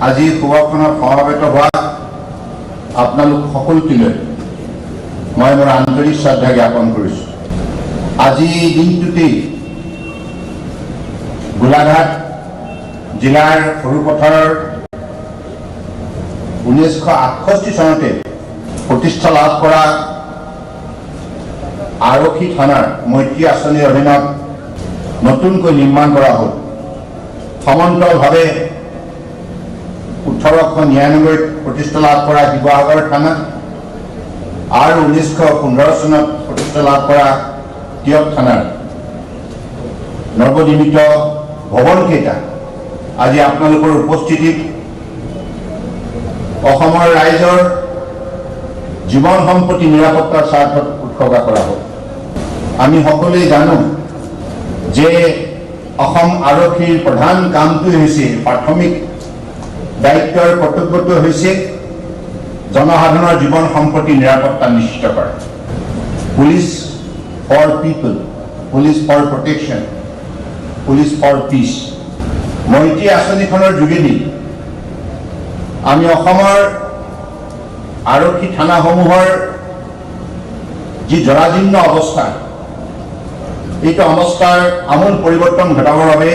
আজি সভাখনত সমবেত হোৱা আপোনালোক সকলোটিলৈ মই মোৰ আন্তৰিক শ্ৰদ্ধা জ্ঞাপন কৰিছোঁ। আজি এই দিনটোতেই গোলাঘাট জিলাৰ সৰুপথাৰৰ 1968 চনতে প্ৰতিষ্ঠা লাভ কৰা আৰক্ষী থানাৰ মৈত্ৰী আঁচনিৰ অধীনত নতুনকৈ নিৰ্মাণ কৰা হ'ল। সমান্তৰালভাৱে 1899ত প্ৰতিষ্ঠা লাভ কৰা শিৱসাগৰ থানা আৰু 1915 চনত প্ৰতিষ্ঠা লাভ কৰা টীয়ক থানাৰ নৱনিৰ্মিত ভৱনকেইটা আজি আপোনালোকৰ উপস্থিতিত অসমৰ ৰাইজৰ জীৱন সম্পত্তি নিৰাপত্তাৰ স্বাৰ্থত উৎসৰ্গা কৰা হ'ল। আমি সকলোৱে জানো যে অসম আৰক্ষীৰ প্ৰধান কামটোৱে হৈছে, প্ৰাথমিক দায়িত্ব আৰু কৰ্তব্যটো হৈছে জনসাধাৰণৰ জীৱন সম্পত্তি নিৰাপত্তা নিশ্চিত কৰা। Police for people, police for protection, police for peace. মৈত্ৰী আঁচনিখনৰ যোগেদি আমি অসমৰ আৰক্ষী থানাসমূহৰ যি জৰাজীৰ্ণ অৱস্থা, এইটো অৱস্থাৰ আমূল পৰিৱৰ্তন ঘটাবৰ বাবে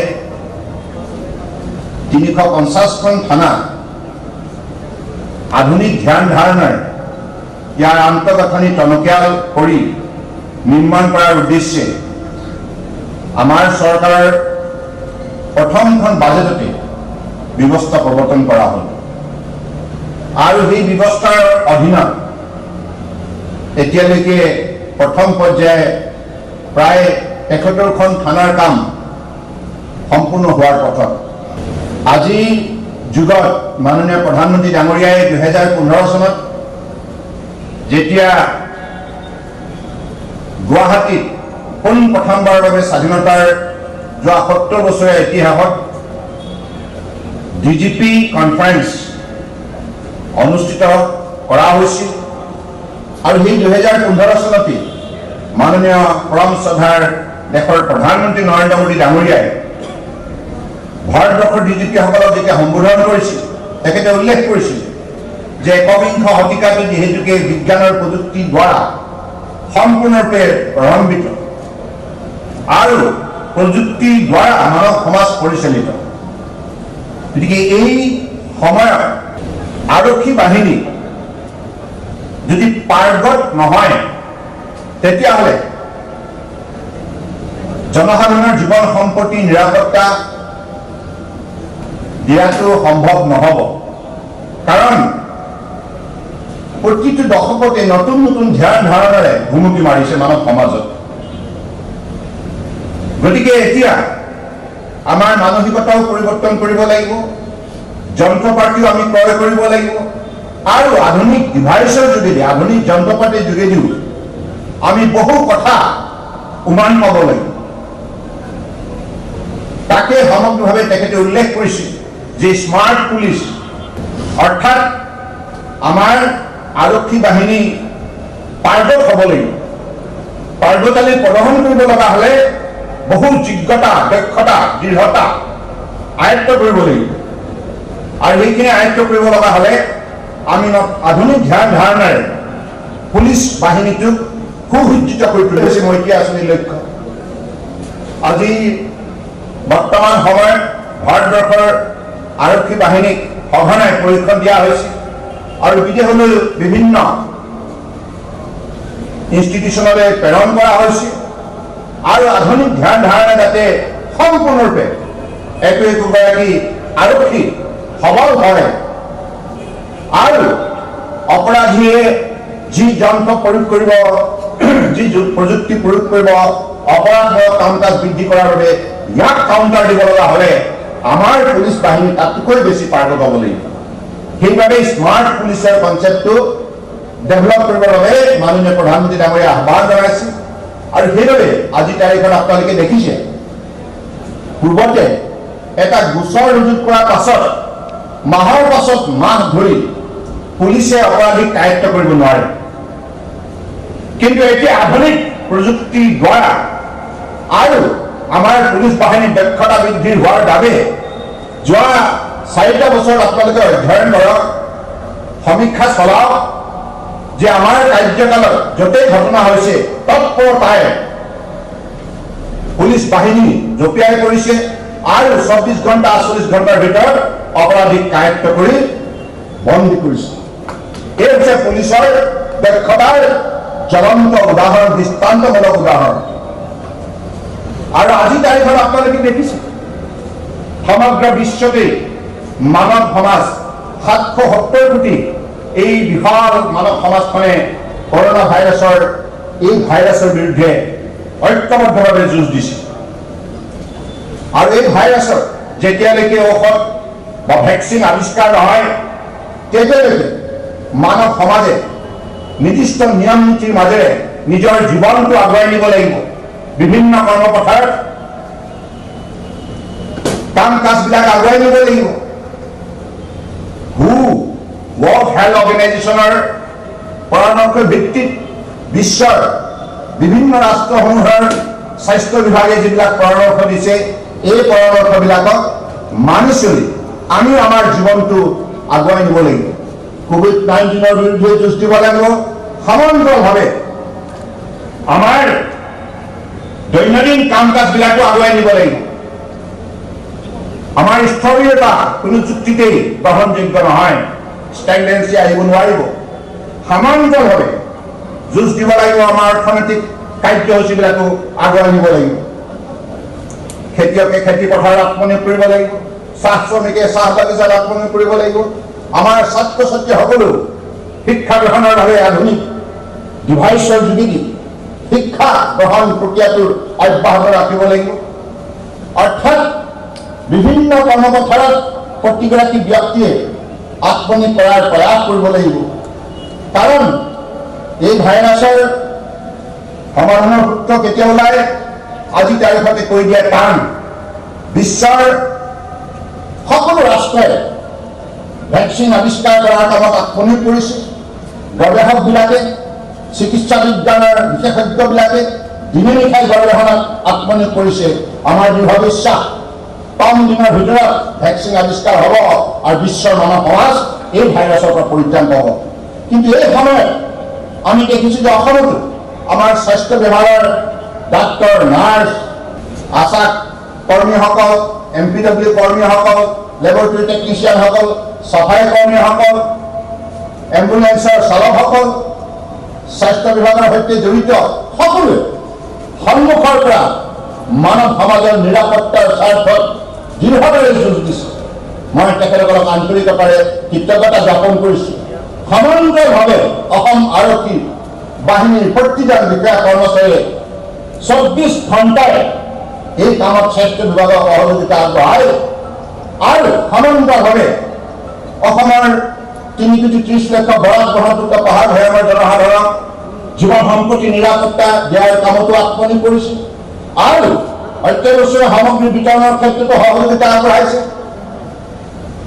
350খন থানা আধুনিক ধ্যান ধাৰণাৰে ইয়াৰ আন্তঃগাঁথনি টনকিয়াল কৰি নিৰ্মাণ কৰাৰ উদ্দেশ্যে আমাৰ চৰকাৰৰ প্ৰথমখন বাজেটতে ব্যৱস্থা প্ৰৱৰ্তন কৰা হ'ল আৰু সেই ব্যৱস্থাৰ অধীনত এতিয়ালৈকে প্ৰথম পৰ্যায়ে প্ৰায় 73খন থানাৰ কাম সম্পূৰ্ণ হোৱাৰ পথত। আজিৰ যুগত মাননীয় প্ৰধানমন্ত্ৰী ডাঙৰীয়াই 2015 চনত যেতিয়া গুৱাহাটীত পোনপ্ৰথমবাৰৰ বাবে স্বাধীনতাৰ যোৱা 70 বছৰীয়া ইতিহাসত ডিজিপি কনফাৰেন্স অনুষ্ঠিত কৰা হৈছিল আৰু সেই 2015 চনতেই মাননীয় পৰম শ্ৰদ্ধাৰ দেশৰ প্ৰধানমন্ত্ৰী নৰেন্দ্ৰ মোদী ডাঙৰীয়াই ভাৰতবৰ্ষৰ ডিজিপিসকলক যেতিয়া সম্বোধন কৰিছিল, তেখেতে উল্লেখ কৰিছিল যে একবিংশ শতিকাটো যিহেতুকে বিজ্ঞানৰ প্ৰযুক্তিৰ দ্বাৰা সম্পূৰ্ণৰূপে প্ৰলম্বিত আৰু প্ৰযুক্তিৰ দ্বাৰা মানৱ সমাজ পৰিচালিত, গতিকে এই সময়ত আৰক্ষী বাহিনী যদি পাৰ্গত নহয়, তেতিয়াহ'লে জনসাধাৰণৰ জীৱন সম্পত্তি নিৰাপত্তা দিয়াটো সম্ভৱ নহ'ব। কাৰণ প্ৰতিটো দশকতে নতুন নতুন ধ্যান ধাৰণাৰে ভুমুকি মাৰিছে মানৱ সমাজত। গতিকে এতিয়া আমাৰ মানসিকতাও পৰিৱৰ্তন কৰিব লাগিব, যন্ত্ৰপাতিও আমি ক্ৰয় কৰিব লাগিব আৰু আধুনিক ডিভাইচৰ যোগেদি, আধুনিক যন্ত্ৰপাতিৰ যোগেদিও আমি বহু কথা উমান পাব লাগিব। তাকে সমগ্ৰভাৱে তেখেতে উল্লেখ কৰিছিল যে স্মাৰ্ট পুলিচ, অৰ্থাৎ আমাৰ আৰক্ষী বাহিনী পাৰ্গত হ'ব লাগিব। পাৰ্গতালি প্ৰদৰ্শন কৰিব লগা হ'লে বহু যোগ্যতা, দক্ষতা, দৃঢ়তা আয়ত্ব কৰিব লাগিব আৰু সেইখিনি আয়ত্ব কৰিব লগা হ'লে আমি আধুনিক ধ্যান ধাৰণাৰে পুলিচ বাহিনীটোক সুসজ্জিত কৰি তুলিছে মৈত্ৰী আঁচনিৰ লক্ষ্য। আজি বৰ্তমান সময়ত ভাৰতবৰ্ষৰ আৰক্ষী বাহিনীক সঘনাই প্ৰশিক্ষণ দিয়া হৈছে আৰু বিদেশলৈ বিভিন্ন ইনষ্টিটিউচনলৈ প্ৰেৰণ কৰা হৈছে আৰু আধুনিক ধ্যান ধাৰণা যাতে সম্পূৰ্ণৰূপে একো একোগৰাকী আৰক্ষী সবল হয় আৰু অপৰাধীয়ে যি যন্ত্ৰ প্ৰয়োগ কৰিব, যি প্ৰযুক্তি প্ৰয়োগ কৰিব অপৰাধমূলক কাম কাজ বৃদ্ধি কৰাৰ বাবে, ইয়াক কাউণ্টাৰ দিব লগা হ'লে আমাৰ পুলিচ বাহিনী তাতোকৈ বেছি পাৰ্গত হ'ব লাগিব। সেইবাবে স্মাৰ্ট পুলিচৰ কনচেপ্টটো ডেভেলপ কৰিবৰ বাবে মাননীয় প্ৰধানমন্ত্ৰী ডাঙৰীয়াই আহ্বান জনাইছে আৰু সেইবাবে আজি তাৰিখত আপোনালোকে দেখিছে, পূৰ্বতে এটা গোচৰ ৰুজু কৰাৰ পাছত মাহৰ পাছত মাহ ধৰি পুলিচে অপৰাধীক কায়ত্ব কৰিব নোৱাৰে। কিন্তু এতিয়া আধুনিক প্ৰযুক্তিৰ দ্বাৰা আৰু আমাৰ পুলিচ বাহিনীৰ দক্ষতা বৃদ্ধি হোৱাৰ বাবে যোৱা 4টা বছৰত আপোনালোকে অধ্যয়ন কৰক, সমীক্ষা চলাওক যে আমাৰ কাৰ্যকালত য'তেই ঘটনা হৈছে তৎপৰতাৰে পুলিচ বাহিনী জঁপিয়াই পৰিছে আৰু 24 ঘণ্টা 48 ঘণ্টাৰ ভিতৰত অপৰাধীক কায়ত্ব কৰি বন্দী কৰিছে। এই হৈছে পুলিচৰ দক্ষতাৰ জ্বলন্ত উদাহৰণ, দৃষ্টান্তমূলক উদাহৰণ। আৰু আজি তাৰিখত আপোনালোকে দেখিছে সমগ্ৰ বিশ্বতেই মানৱ সমাজ 770 কোটি এই বিশাল মানৱ সমাজখনে কৰোণা ভাইৰাছৰ এই ভাইৰাছৰ বিৰুদ্ধে ঐক্যবদ্ধভাৱে যুঁজ দিছে। আৰু এই ভাইৰাছৰ যেতিয়ালৈকে ঔষধ বা ভেকচিন আৱিষ্কাৰ নহয় তেতিয়ালৈকে মানৱ সমাজে নিৰ্দিষ্ট নিয়ম নীতিৰ মাজেৰে নিজৰ জীৱনটো আগুৱাই নিব লাগিব। বিভিন্ন কৰ্মপথাৰত কাম কাজবিলাক আগুৱাই নিব লাগিব। হু ৱৰ্ল্ড হেল্থ অৰ্গেনাইজেশ্যনৰ পৰামৰ্শৰ ভিত্তিত বিশ্বৰ বিভিন্ন ৰাষ্ট্ৰসমূহৰ স্বাস্থ্য বিভাগে যিবিলাক পৰামৰ্শ দিছে, এই পৰামৰ্শবিলাকক মানি চলি আমি আমাৰ জীৱনটো আগুৱাই নিব লাগিব। কোভিড-19ৰ বিৰুদ্ধে যুঁজ দিব লাগিব, সমান্তৰালভাৱে আমাৰ দৈনন্দিন কাম কাজবিলাকো আগুৱাই নিব লাগিব। আমাৰ স্থবিৰতা কোনো যুক্তিতেই গ্ৰহণযোগ্য নহয়, ষ্টেগনেঞ্চি আহিব নোৱাৰিব। সমান্তৰালভাৱে যুঁজ দিব লাগিব, আমাৰ অৰ্থনৈতিক কাৰ্যসূচীবিলাকো আগুৱাই নিব লাগিব। খেতিয়কে খেতি পথাৰত আত্মনিয়োগ কৰিব লাগিব, চাহ শ্ৰমিকে চাহ বাগিচাত আত্মনিয়োগ কৰিব লাগিব। আমাৰ ছাত্ৰ ছাত্ৰীসকলেও শিক্ষা গ্ৰহণৰ বাবে আধুনিক ডিভাইচৰ যোগেদি শিক্ষা গ্ৰহণ প্ৰক্ৰিয়াটোৰ অব্যাহত ৰাখিব লাগিব। অৰ্থাৎ বিভিন্ন কৰ্মপথাৰত প্ৰতিগৰাকী ব্যক্তিয়ে আত্মনিয়োগ কৰাৰ প্ৰয়াস কৰিব লাগিব। কাৰণ এই ভাইৰাছৰ সমাধানৰ সূত্ৰ কেতিয়া ওলায় আজি তাৰিখতে কৈ দিয়া টান। বিশ্বৰ সকলো ৰাষ্ট্ৰই ভেকচিন আৱিষ্কাৰ কৰাৰ কামত আত্মনিয়োগ কৰিছে। গৱেষকবিলাকে, চিকিৎসা বিজ্ঞানৰ বিশেষজ্ঞবিলাকে দিনে নিশাই গৱেষণাত আত্মনিয়োগ কৰিছে। আমাৰ দৃঢ় বিশ্বাস, কম দিনৰ ভিতৰত ভেকচিন আৱিষ্কাৰ হ'ব আৰু বিশ্বৰ মানৱ সমাজ এই ভাইৰাছৰ পৰা পৰিত্ৰাণ পাব। কিন্তু এই সময়ত আমি দেখিছোঁ যে অসমতো আমাৰ স্বাস্থ্য বিভাগৰ ডাক্তৰ, নাৰ্ছ, আশা কৰ্মীসকল, এমপিডব্লিউ কৰ্মীসকল, লেবৰেটৰী টেকনিচিয়ানসকল, চাফাই কৰ্মীসকল, এম্বুলেন্সৰ চালকসকল, স্বাস্থ্য বিভাগৰ সৈতে জড়িত সকলোৱে সন্মুখৰ পৰা মানৱ সমাজৰ নিৰাপত্তাৰ স্বাৰ্থত দৃঢ়তাৰে যুঁজ দিছে। মই তেখেতসকলক আন্তৰিকতাৰে কৃতজ্ঞতা জ্ঞাপন কৰিছোঁ। সমান্তৰালভাৱে অসম আৰক্ষী বাহিনীৰ প্ৰতিজন বিষয়া কৰ্মচাৰীয়ে 24 ঘণ্টাই এই কামত স্বাস্থ্য বিভাগক সহযোগিতা আগবঢ়ায় আৰু সমান্তৰালভাৱে অসমৰ 3 কোটি 30 লক্ষ বৰাক ব্ৰহ্মপুত্ৰ পাহাৰ ভৈয়ামৰ জনসাধাৰণক জীৱন সম্পত্তি নিৰাপত্তা দিয়াৰ কামতো আত্মনিয়োগ কৰিছে আৰু অত্যাৱশ্যকীয় সামগ্ৰী বিতৰণৰ ক্ষেত্ৰতো সহযোগিতা আগবঢ়াইছে।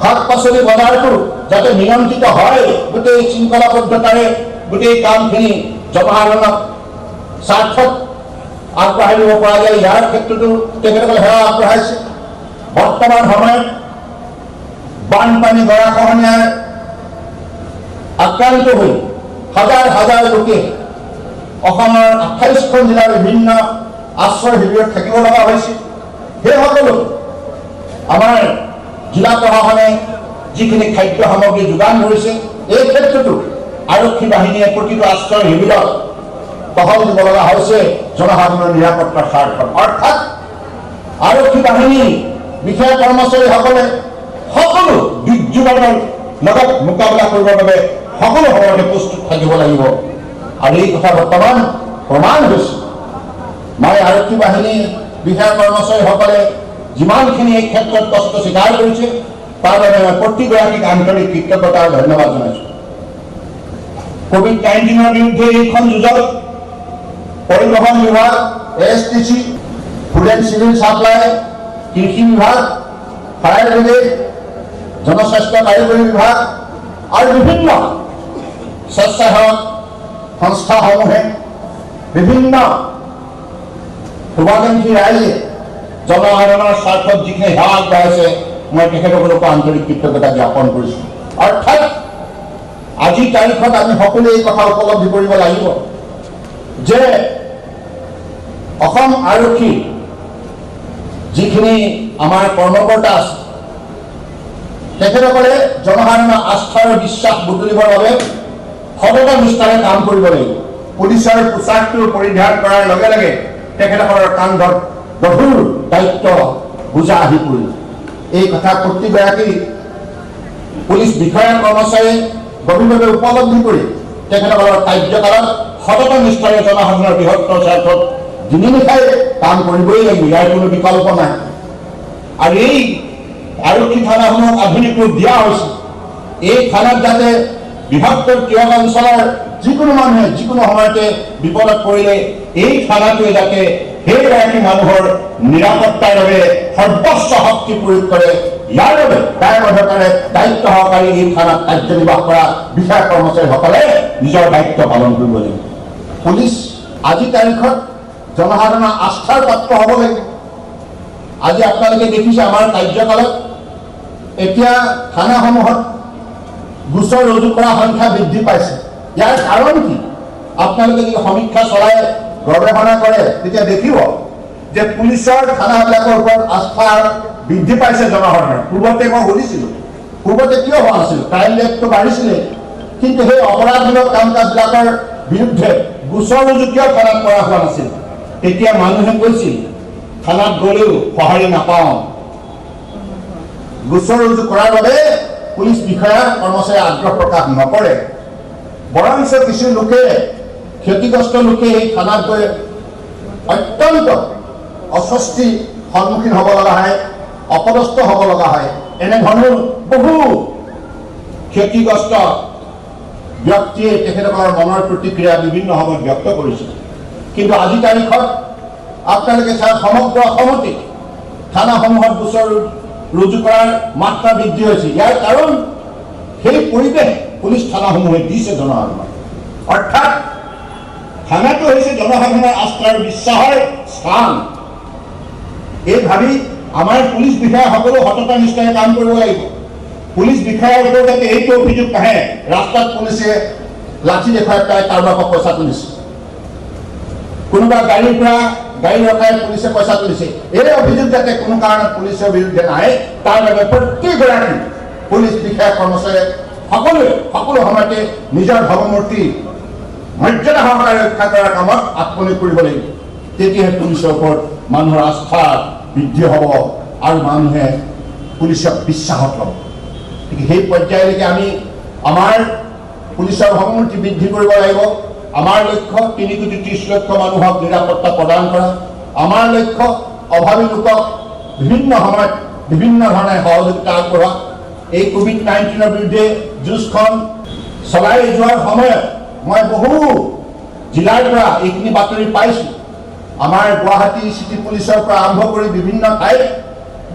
শাক পাচলি বজাৰটো যাতে নিয়ন্ত্ৰিত হয়, গোটেই শৃংখলাবদ্ধতাৰে গোটেই কামখিনি জনসাধাৰণক স্বাৰ্থত আগবঢ়াই নিব পৰা যায়, ইয়াৰ ক্ষেত্ৰতো তেখেতসকলে সেৱা আগবঢ়াইছে। বৰ্তমান সময়ত বানপানী, গৰাখহনীয়াৰ আক্ৰান্ত হৈ হাজাৰ হাজাৰ লোকে অসমৰ 28খন জিলাৰ বিভিন্ন আশ্ৰয় শিবিৰত থাকিব লগা হৈছে। সেই সকলো আমাৰ জিলা প্ৰশাসনে যিখিনি খাদ্য সামগ্ৰী যোগান ধৰিছে, এই ক্ষেত্ৰতো আৰক্ষী বাহিনীয়ে প্ৰতিটো আশ্ৰয় শিবিৰত টহল দিব লগা হৈছে জনসাধাৰণৰ নিৰাপত্তাৰ স্বাৰ্থত। অৰ্থাৎ আৰক্ষী বাহিনী বিষয়া কৰ্মচাৰীসকলে সকলো দুৰ্যোগৰ লগত মোকাবিলা কৰিবৰ বাবে সকলো সময়তে প্ৰস্তুত থাকিব লাগিব আৰু এই কথা বৰ্তমান প্ৰমাণ হৈছে। মই আৰক্ষী বাহিনী বিষয়া কৰ্মচাৰীসকলে যিমানখিনি এই ক্ষেত্ৰত কষ্ট স্বীকাৰ কৰিছে, তাৰ বাবে মই প্ৰতিগৰাকীক আন্তৰিক কৃতজ্ঞতা আৰু ধন্যবাদ জনাইছোঁ। কোভিড-19ৰ বিৰুদ্ধে এইখন যুঁজত পৰিবহণ বিভাগ, ASTC, food and civil supply, কৃষি বিভাগ, ফায়াৰ ব্ৰিগেড, জনস্বাস্থ্য কাৰিকৰী বিভাগ আৰু বিভিন্ন স্বেচ্ছাসেৱক সংস্থাসমূহে, বিভিন্ন শুভাকাংক্ষী ৰাইজে জনসাধাৰণৰ স্বাৰ্থত যিখিনি সেৱা আগবঢ়াইছে, মই তেখেতসকলকো আন্তৰিক কৃতজ্ঞতা জ্ঞাপন কৰিছোঁ। অৰ্থাৎ আজিৰ তাৰিখত আমি সকলোৱে এই কথা উপলব্ধি কৰিব লাগিব যে অসম আৰক্ষী যিখিনি আমাৰ কৰ্মকৰ্তা আছে, তেখেতসকলে জনসাধাৰণৰ আস্থা আৰু বিশ্বাস বুটলিবৰ বাবে সততা নিষ্ঠাৰে কাম কৰিব লাগিব। পুলিচৰ পোছাকটো পৰিধান কৰাৰ লগে লগে তেখেতসকলৰ কান্ধত গধুৰ দায়িত্ব বোজা আহি পৰিল। এই কথা প্ৰতিগৰাকী পুলিচ বিষয়া কৰ্মচাৰীয়ে গভীৰভাৱে উপলব্ধি কৰি তেখেতসকলৰ কাৰ্যকালত সততা নিষ্ঠাৰে জনসাধাৰণৰ বৃহত্তৰ স্বাৰ্থত দিনে নিশাই কাম কৰিবই লাগিব, ইয়াৰ কোনো বিকল্প নাই। আৰু এই আৰক্ষী থানাসমূহক আধুনিক ৰূপ দিয়া হৈছে। এই থানাত যাতে বৃহত্তৰ টীয়ক অঞ্চলৰ যিকোনো মানুহে যিকোনো সময়তে বিপদত পৰিলে এই থানাটোৱে যাতে সেইগৰাকী মানুহৰ নিৰাপত্তাৰ বাবে সৰ্বোচ্চ শক্তি প্ৰয়োগ কৰে, ইয়াৰ বাবে দায়বদ্ধতাৰে দায়িত্ব সহকাৰী এই থানাত কাৰ্যনিৰ্বাহ কৰা বিষয়া কৰ্মচাৰীসকলে নিজৰ দায়িত্ব পালন কৰিব লাগিব। পুলিচ আজিৰ তাৰিখত জনসাধাৰণৰ আস্থাৰ পাত্ৰ হ'ব লাগিব। আজি আপোনালোকে দেখিছে, আমাৰ কাৰ্যকালত এতিয়া থানাসমূহত গোচৰ ৰুজু কৰা সংখ্যা বৃদ্ধি পাইছে। ইয়াৰ কাৰণ কি? আপোনালোকে যদি সমীক্ষা চলাই গৱেষণা কৰে, তেতিয়া দেখিব যে পুলিচৰ থানাবিলাকৰ ওপৰত আস্থা বৃদ্ধি পাইছে জনসাধাৰণৰ। পূৰ্বতে মই সুধিছিলোঁ, পূৰ্বতে কিয় হোৱা নাছিল? ক্ৰাইম ৰেটটো বাঢ়িছিলে, কিন্তু সেই অপৰাধমূলক কাম কাজবিলাকৰ বিৰুদ্ধে গোচৰ ৰুজু কিয় থানাত কৰা হোৱা নাছিল? তেতিয়া মানুহে কৈছিল, থানাত গ'লেও সঁহাৰি নাপাওঁ, গোচৰ ৰুজু কৰাৰ বাবে পুলিচ বিষয়া কৰ্মচাৰীয়ে আগ্ৰহ প্ৰকাশ নকৰে, বৰঞ্চ কিছু লোকে, ক্ষতিগ্ৰস্ত লোকে এই থানাত গৈ অত্যন্ত অস্বস্তি সন্মুখীন হ'ব লগা হয়, অপদস্থ হ'ব লগা হয়। এনেধৰণৰ বহু ক্ষতিগ্ৰস্ত ব্যক্তিয়ে তেখেতসকলৰ মনৰ প্ৰতিক্ৰিয়া বিভিন্ন সময়ত ব্যক্ত কৰিছে। কিন্তু আজি তাৰিখত আপোনালোকে চাওক, সমগ্ৰ অসমতে থানাসমূহত গোচৰ ৰুজু কৰাৰ মাত্ৰা বৃদ্ধি হৈছে। ইয়াৰ কাৰণ সেই পৰিৱেশ পুলিচ থানাসমূহে দিছে জনসাধাৰণক। অৰ্থাৎ থানাটো হৈছে জনসাধাৰণৰ আস্থা আৰু বিশ্বাসৰ স্থান। এই ভাবি আমাৰ পুলিচ বিষয়াসকলেও সততা নিষ্ঠাৰে কাম কৰিব লাগিব। পুলিচ বিষয়াৰ ওপৰত যাতে এইটো অভিযোগ নাহে, ৰাস্তাত পুলিচে লাঠি দেখুৱাই পেলাই কাৰোবাৰ পৰা পইচা তুলিছে, কোনোবা গাড়ীৰ পৰা গাড়ী ৰখাই পুলিচে পইচা তুলিছে, এই অভিযোগ যাতে কোনো কাৰণত পুলিচৰ বিৰুদ্ধে নাহে, তাৰ বাবে প্ৰত্যেকগৰাকী পুলিচ বিষয়া কৰ্মচাৰীয়ে সকলোৱে সকলো সময়তে নিজৰ ভাৱমূৰ্তি মৰ্যাদা সহকাৰে ৰক্ষা কৰাৰ কামত আত্মনিয়োগ কৰিব লাগিব। তেতিয়াহে পুলিচৰ ওপৰত মানুহৰ আস্থা বৃদ্ধি হ'ব আৰু মানুহে পুলিচক বিশ্বাসত ল'ব। গতিকে সেই পৰ্যায়লৈকে আমি আমাৰ পুলিচৰ ভাৱমূৰ্তি বৃদ্ধি কৰিব লাগিব। আমাৰ লক্ষ্য 3 কোটি 30 লক্ষ মানুহক নিৰাপত্তা প্ৰদান কৰা। আমাৰ লক্ষ্য অভাৱী লোকক বিভিন্ন সময়ত বিভিন্ন ধৰণে সহযোগিতা আগবঢ়োৱা। এই কোভিড-19ৰ বিৰুদ্ধে যুঁজখন চলাই যোৱাৰ সময়ত মই বহু জিলাৰ পৰা এইখিনি বাতৰি পাইছোঁ। আমাৰ গুৱাহাটী চিটি পুলিচৰ পৰা আৰম্ভ কৰি বিভিন্ন ঠাইত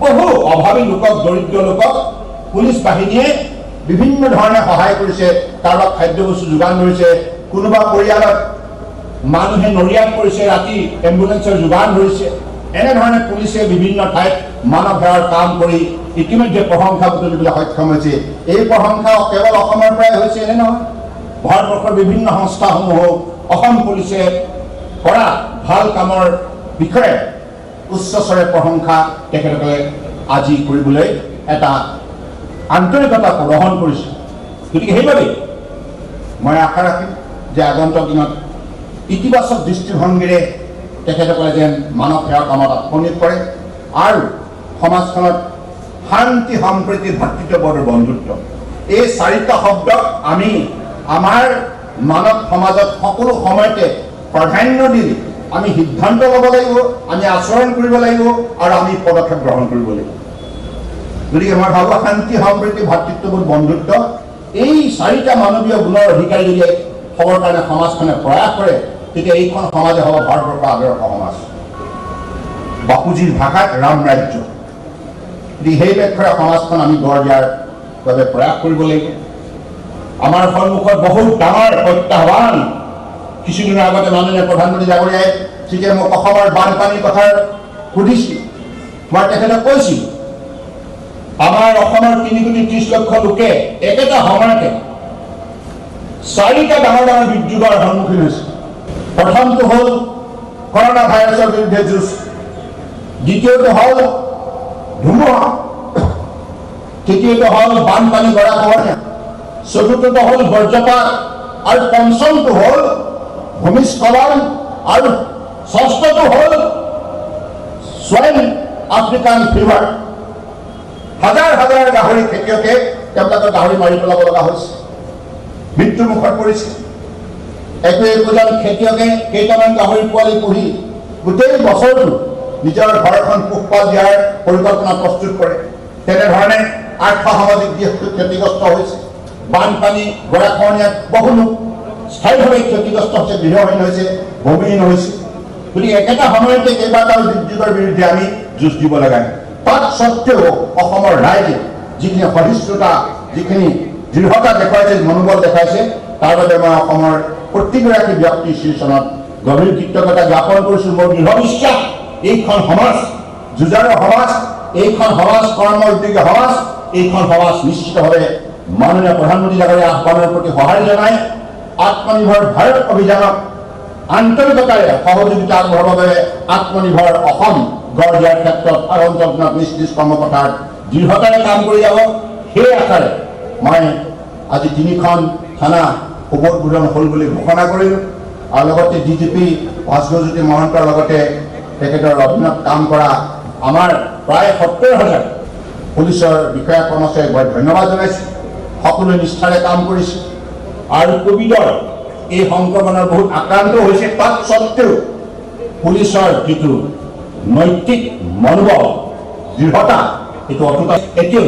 বহু অভাৱী লোকক, দৰিদ্ৰ লোকক পুলিচ বাহিনীয়ে বিভিন্ন ধৰণে সহায় কৰিছে। কাৰোবাক খাদ্যবস্তু যোগান ধৰিছে, কোনোবা পৰিয়ালত মানুহে নৰিয়াত পৰিছে, ৰাতি এম্বুলেন্সৰ যোগান ধৰিছে। এনেধৰণে পুলিচে বিভিন্ন ঠাইত মানৱ সেৱাৰ কাম কৰি ইতিমধ্যে প্ৰশংসা বুটলিবলৈ সক্ষম হৈছে। এই প্ৰশংসা কেৱল অসমৰ পৰাই হৈছে এনে নহয়, ভাৰতবৰ্ষৰ বিভিন্ন সংস্থাসমূহেও অসম পুলিচে কৰা ভাল কামৰ বিষয়ে উচ্চস্বৰে প্ৰশংসা তেখেতসকলে আজি কৰিবলৈ এটা আন্তৰিকতা প্ৰদৰ্শন কৰিছে। গতিকে সেইবাবেই মই আশা ৰাখিম যে আগন্তুক দিনত ইতিবাচক দৃষ্টিভংগীৰে তেখেতসকলে যেন মানৱ সেৱাৰ কামত আত্মনিয়োগ কৰে আৰু সমাজখনত শান্তি, সম্প্ৰীতি, ভাতৃত্ববোধ, বন্ধুত্ব, এই চাৰিটা শব্দক আমি আমাৰ মানৱ সমাজত সকলো সময়তে প্ৰাধান্য দি আমি সিদ্ধান্ত ল'ব লাগিব, আমি আচৰণ কৰিব লাগিব আৰু আমি পদক্ষেপ গ্ৰহণ কৰিব লাগিব। গতিকে মই ভাবোঁ, শান্তি, সম্প্ৰীতি, ভাতৃত্ববোধ, বন্ধুত্ব, এই চাৰিটা মানৱীয় গুণৰ অধিকাৰী যদি হ'বৰ কাৰণে সমাজখনে প্ৰয়াস কৰে, তেতিয়া এইখন সমাজে হ'ব ভাৰতবৰ্ষৰ আদৰ্শ সমাজ, বাপুজীৰ ভাষাত ৰাম ৰাজ্য। গতিকে সেই লক্ষ্যৰে সমাজখন আমি গঢ় দিয়াৰ বাবে প্ৰয়াস কৰিব লাগিব। আমাৰ সন্মুখত বহুত ডাঙৰ প্ৰত্যাহ্বান। কিছুদিনৰ আগতে মাননীয় প্ৰধানমন্ত্ৰী ডাঙৰীয়াই যেতিয়া মোক অসমৰ বানপানীৰ কথা সুধিছিল, মই তেখেতক কৈছিলোঁ আমাৰ অসমৰ 3 কোটি 30 লক্ষ লোকে একেটা সময়তে চাৰিটা ডাঙৰ ডাঙৰ দুৰ্যোগৰ সন্মুখীন হৈছে। প্ৰথমটো হ'ল কৰোণা ভাইৰাছৰ বিৰুদ্ধে যুঁজ, দ্বিতীয়টো হ'ল ধুমুহা, তৃতীয়টো হ'ল বানপানী, গৰাখহনীয়া, চতুৰ্থটো হ'ল বজ্ৰপাত আৰু পঞ্চমটো হ'ল ভূমিস্খলন আৰু ষষ্ঠটো হ'ল সোৱাইন আফ্ৰিকান ফিভাৰ। হাজাৰ হাজাৰ গাহৰি খেতিয়কে তেওঁলোকৰ গাহৰি মাৰি পেলাব লগা হৈছে, মৃত্যুৰ মুখত পৰিছে। একো একোজন খেতিয়কে কেইটামান গাহৰি পোৱালি পুহি গোটেই বছৰটো নিজৰ ঘৰখন পোহপাল দিয়াৰ পৰিকল্পনা প্ৰস্তুত কৰে। তেনেধৰণে আৰ্থ সামাজিক দিশটো ক্ষতিগ্ৰস্ত হৈছে। বানপানী, গৰাখহনীয়াত বহু লোক স্থায়ীভাৱে ক্ষতিগ্ৰস্ত হৈছে, গৃহহীন হৈছে, ভূমিহীন হৈছে। গতিকে একেটা সময়তে কেইবাটাও দুৰ্যোগৰ বিৰুদ্ধে আমি যুঁজ দিব লগা হয়। তৎ সত্ত্বেও অসমৰ ৰাইজে যিখিনি সহিষ্ণুতা, যিখিনি দৃঢ়তা দেখুৱাইছে, মনোবল দেখুৱাইছে, তাৰ বাবে মই অসমৰ প্ৰতিগৰাকী ব্যক্তিৰ শ্ৰীচৰণত গভীৰ কৃতজ্ঞতা জ্ঞাপন কৰিছোঁ। মোৰ দৃঢ় বিশ্বাস, এইখন সমাজ যুঁজাৰু সমাজ, এইখন সমাজ কৰ্ম উদ্যোগী সমাজ, এইখন সমাজ নিশ্চিতভাৱে মাননীয় প্ৰধানমন্ত্ৰী ডাঙৰীয়া আহ্বানৰ প্ৰতি সঁহাৰি জনাই আত্মনিৰ্ভৰ ভাৰত অভিযানক আন্তৰিকতাৰে সহযোগিতা আগবঢ়াবৰ বাবে আত্মনিৰ্ভৰ অসম গঢ় দিয়াৰ ক্ষেত্ৰত আৰু অঞ্চলখনত নিজ নিজ কৰ্মপথাৰত দৃঢ়তাৰে কাম কৰি যাব। সেই আশাৰে মই আজি তিনিখন থানা শুভ উদ্বোধন হ'ল বুলি ঘোষণা কৰিলোঁ আৰু লগতে ডিজিপি ভাস্কৰজ্যোতি মহন্তৰ লগতে তেখেতৰ অধীনত কাম কৰা আমাৰ প্ৰায় 70 হাজাৰ পুলিচৰ বিষয়া কৰ্মচাৰীক মই ধন্যবাদ জনাইছোঁ। সকলোৱে নিষ্ঠাৰে কাম কৰিছে আৰু কোভিডৰ এই সংক্ৰমণৰ বহুত আক্ৰান্ত হৈছে। তৎ সত্ত্বেও পুলিচৰ যিটো নৈতিক মনোবল, দৃঢ়তা, সেইটো অটুট। এতিয়াও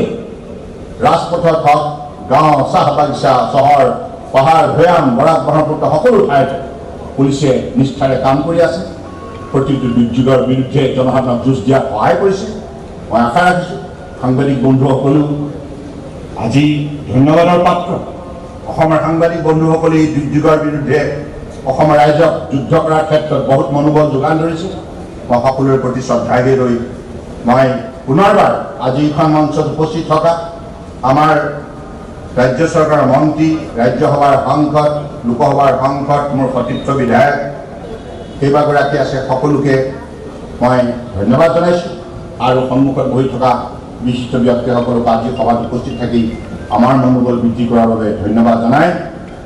ৰাজপথত হওক, গাঁও, চাহ বাগিচা, চহৰ, পাহাৰ, ভৈয়াম, বৰাক, ব্ৰহ্মপুত্ৰ সকলো ঠাইতে পুলিচে নিষ্ঠাৰে কাম কৰি আছে। প্ৰতিটো দুৰ্যোগৰ বিৰুদ্ধে জনসাধাৰণক যুঁজ দিয়াত সহায় কৰিছে। মই আশা ৰাখিছোঁ, সাংবাদিক বন্ধুসকলেও আজি ধন্যবাদৰ পাত্ৰ। অসমৰ সাংবাদিক বন্ধুসকলে এই দুৰ্যোগৰ বিৰুদ্ধে অসমৰ ৰাইজক যুদ্ধ কৰাৰ ক্ষেত্ৰত বহুত মনোবল যোগান ধৰিছে। মই সকলোৰে প্ৰতি শ্ৰদ্ধাৰে ৰৈ মই পুনৰবাৰ আজি এইখন মঞ্চত উপস্থিত থকা আমাৰ ৰাজ্য চৰকাৰৰ মন্ত্ৰী, ৰাজ্যসভাৰ সাংসদ, লোকসভাৰ সাংসদ, মোৰ সতীৰ্থ বিধায়ক কেইবাগৰাকী আছে, সকলোকে মই ধন্যবাদ জনাইছোঁ আৰু সন্মুখত বহি থকা বিশিষ্ট ব্যক্তিসকলক আজি সভাত উপস্থিত থাকি আমাৰ মনোবল বৃদ্ধি কৰাৰ বাবে ধন্যবাদ জনাই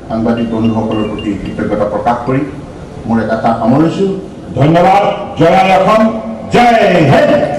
সাংবাদিক বন্ধুসকলৰ প্ৰতি কৃতজ্ঞতা প্ৰকাশ কৰি মোৰ এটা সামৰিছোঁ। ধন্যবাদ। জয় আই অসম, জয় হিন্দ।